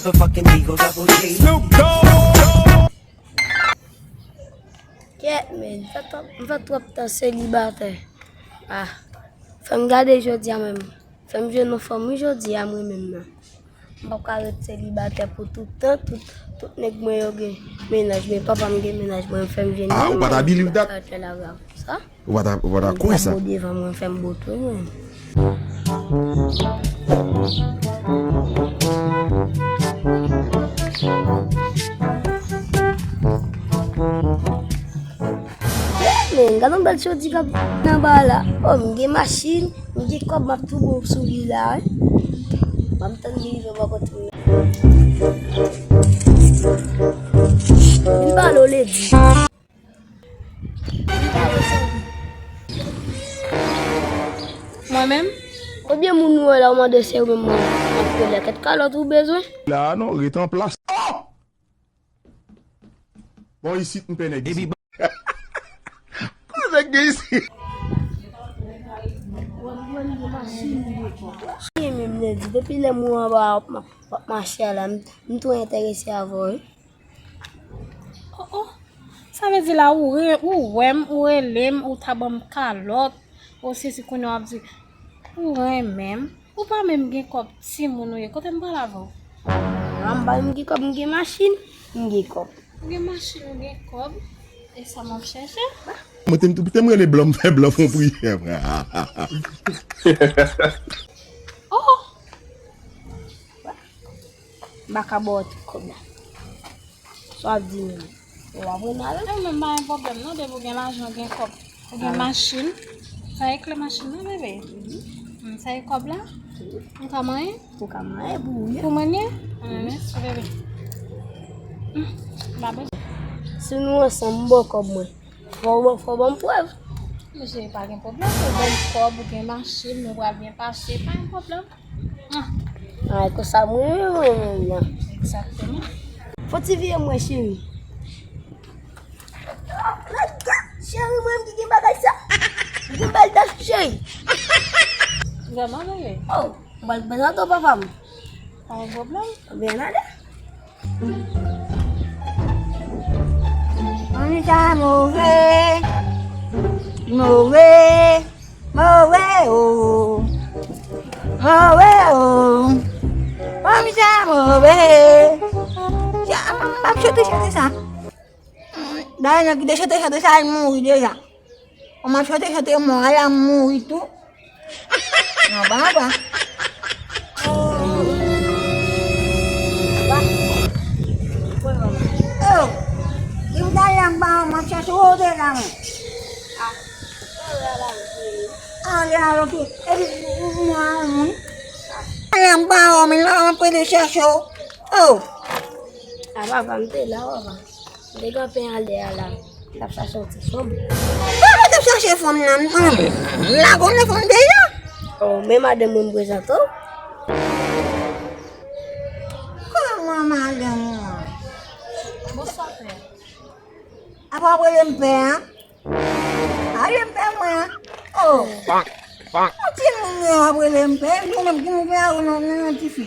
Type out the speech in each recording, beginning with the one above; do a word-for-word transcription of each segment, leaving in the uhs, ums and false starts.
Motherfucking Eagle Double G. Snoop Dogg. Kèt, men, m fè twòp, m fè twòp tan selibatè. Ah, fè m gade jodi a menm. Fè m jwenn yon fanm wi jodi a mwen menm nan. M p ap ka ret selibatè pou tout tan, tout, tout nèg mwen yo gen mennaj, men papa m gen mennaj, mwen fè m jwenn. Ah, ou pa ta believe that? Sa. Ou pa ta, ou pa ta kwè sa? Bo devan mwen, fè m bo tou mwen. Men, gade yon bèl chodi k ap nan ba la. Oh, m gen machin, m gen kòb, m ap tou bon sou li la, wi. M ap tann li rive bò kote m. Vin pale w, Lady. Mwen menm? Konbyen moun ou wè la, ou mande se ou menm mwen ap rele? Kèt kalòt ou bezwen? La non, ret an plas. Oh! Bon, isit m pè nèg isit. Epi bon. Kote nèg gen isit? Wi, menm Lady, depi lè m wè w anba w ap ma-, w ap mache a la, m, m tou enterese avè w, wi. Oh, oh. Sa vle di la, ou re-, ou wè m, ou rele m, ou ta ban m kalòt, ou sesi, kounye a w ap di, ou renmen m. Ou pa menm gen kòb, timoun ou ye. Kote m pral avè w? Anba m gen kòb, m gen machin, m gen kòb. Ou gen machin, ou gen kòb, e sa m ap chèche. Mwen te m, te m rele blan, m fè blan fè yon priyè. Oh! M pa ka ba w tout kòb la. Sa w ap di menm? Ou ap renmen avè m? Mwen menm pa gen pwoblèm non, depi w gen lajan, w gen kòb, ou gen machin. Sa e kle machin nan, bebe? Hmm, sa e kòb la? M ka manyen? Ou ka manyen pou ou ye. Pou mwen ye? Mèsi, bebe. Hmm, m pa bezwen. Si nou ansanm, m ba w kòb mwen. Fò w, fò w ban m prèv. Mesye, pa gen pwoblèm. Ou ban m kòb, ou gen machin, nou pral byen pase, pa gen pwoblèm. Ah. Ay, konsa mwen renmen w nan. Egzakteman. Fò ti vire mwen, cheri. Cheri, mwen ki gen bagay sa. Gen bèl dam, cheri. Vrèman, bebe? Oh, mwen prezante w papa m. Pa gen pwoblèm. Byen ale. Fanmi sa move, move, move o, move o. Fanmi sa move. Ya, m ap chante chante sa. Dayè nèg ki te chante chante sa, li mouri deja. Kòman chante chante mò a la mouri tou. Non, pa anba. Oh, li w t ale anba, m ap chèche w, ou te la, men. Ale a la, oke. Epi, mwen, mwen. Ale anba, men la, m ap rele chèche w. Oh. A papa, m te la, papa. M te kanpe anlè a la, m t ap chache yon ti fanm. Kòman w t ap chache fanm nan? M, m, m lage w nan fanm deja. Oh, men madanm mwen m prezante w. Kòman madanm ou an? Bonswa, pè. Apa w ap rele m pè a? Pa rele m pè mwen an. Oh. Yon timoun yo ap rele m pè, epi ou menm ki moun pè a ou nan, nan yon tifi.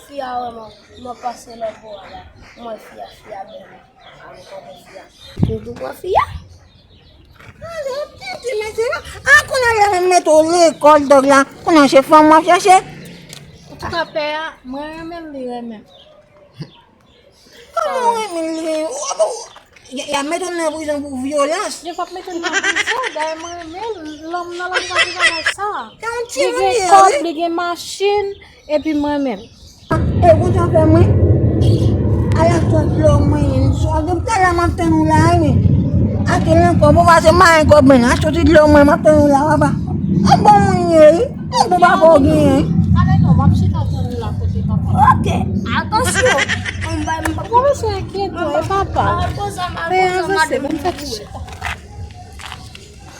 Fi a wè mwen, mwen pase lòt bò a la. Mwen fi a, fi a bèl. Ou tou pran fi a? Ale, titi, mesye, a, kounye a lè m mete w lekòl, dòg la, kounye a se fanm w ap chèche. Antouka, pè a, mwen renmen l, li renmen m. Kòman w renmen l, li renmen w? Y, y ap mete w nan prizon pou vyolans. Yo p ap mete m nan prizon, dayè mwen renmen l, lòm nan la m pa gen bagay sa. Se yon timoun li ye, wi. Li gen kòb, li gen machin, epi mwen menm. E konsa fè mwen, ala sòt lò mwen ye, sòt depi talè m ap tann ou la, wi. Ate nan kòb ou pase mayen kòb mwen la, sòti dlo mwen m ap tann ou la, papa. Yon bon moun ye, wi. Yon bon papa w genyen. Ale non, m ap chita tann ou la kote papa. Oke, atansyon. Bon, mesye, enkyete w, e papa. Pè a avanse, ban m fè ti chita.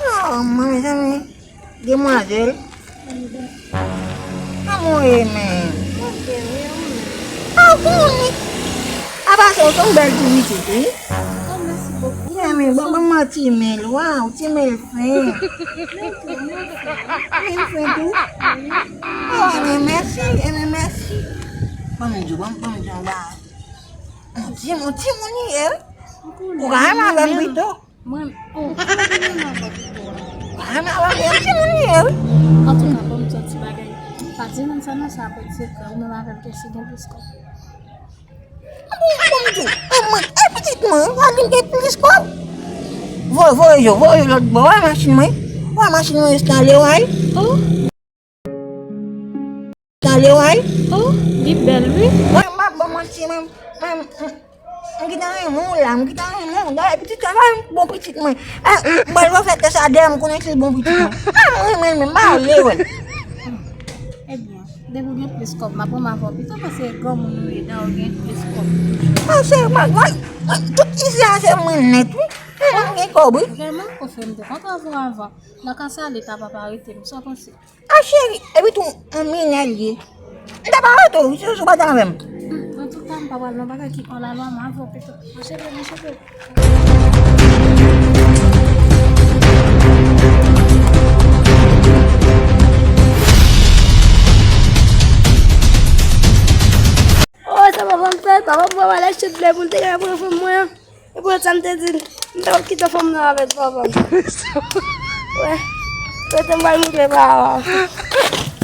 Oh, mezanmi. Demwazèl. Kòman w ye menm? Mwen byen, wi, ou menm? A, ou konnen. Apa se w se yon bèl ti pitit, wi. Oh, mèsi bokou. Byen, men, ban, ban mwen ti men l, waw, ti men l fen. Men tou, men fen. Men fen tou. Oh, men mèsi, men mèsi. Ban m di w, ban m, ban m di w yon bagay. Yon timoun, yon timoun li ye, wi. Ou ka renmen avè m pito. Mwen, oh, ou ka renmen avè m pito. Ou ka renmen avè m, yon timoun li ye, wi. Antouka, ban m di w yon ti bagay. Pa di moun sa non, sa pa t sekrè. Ou menm avè m, kiyès ki gen plis kòb? Bon, bon, Dieu. E mwen, e pitit mwen, wi, pa vin gen plis kòb. Voye, voye yo, voye yo lòt bò. Wè machin mwen. Wè machin mwen enstale, wè. Oh. Enstale, wè. Oh, li bèl, wi. Mwen, m pa ban manti, mwen, mwen, m gentan renmen w la, m gentan renmen w. Dayè, pitit la, pa bon pitit mwen. E, m pral refè tès A D N, m konnen si l bon pitit mwen. A, mwen renmen l, men m pa vle wè l. Ebyen, depi w gen plis kòb, m ap renmen avè w pito, paske granmoun ou ye, dan ou gen plis kòb. A, se, mwen, mwen, tout isi a se mwen nèt, wi. Mwen gen kòb, wi. Vrèman, kòfè, m te kontan avè w avan. Nan ka sa, leta pa pa arete m, sa w panse? A, cheri, epi tou, yon minè l ye. M ta pa arete w, si w pa t avè m. Hmm, antouka, m pa pral nan bagay ki hors la loi, m avè w pito. Mwen cheve, mwen cheve. Oh, sa papa m fè, papa m pran malèt chèt blè pou l te ka pran fanm mwen an. E pou sa m te di, m ta kite fanm nan avèk papa m. Wè, kote m pral moutre papa w.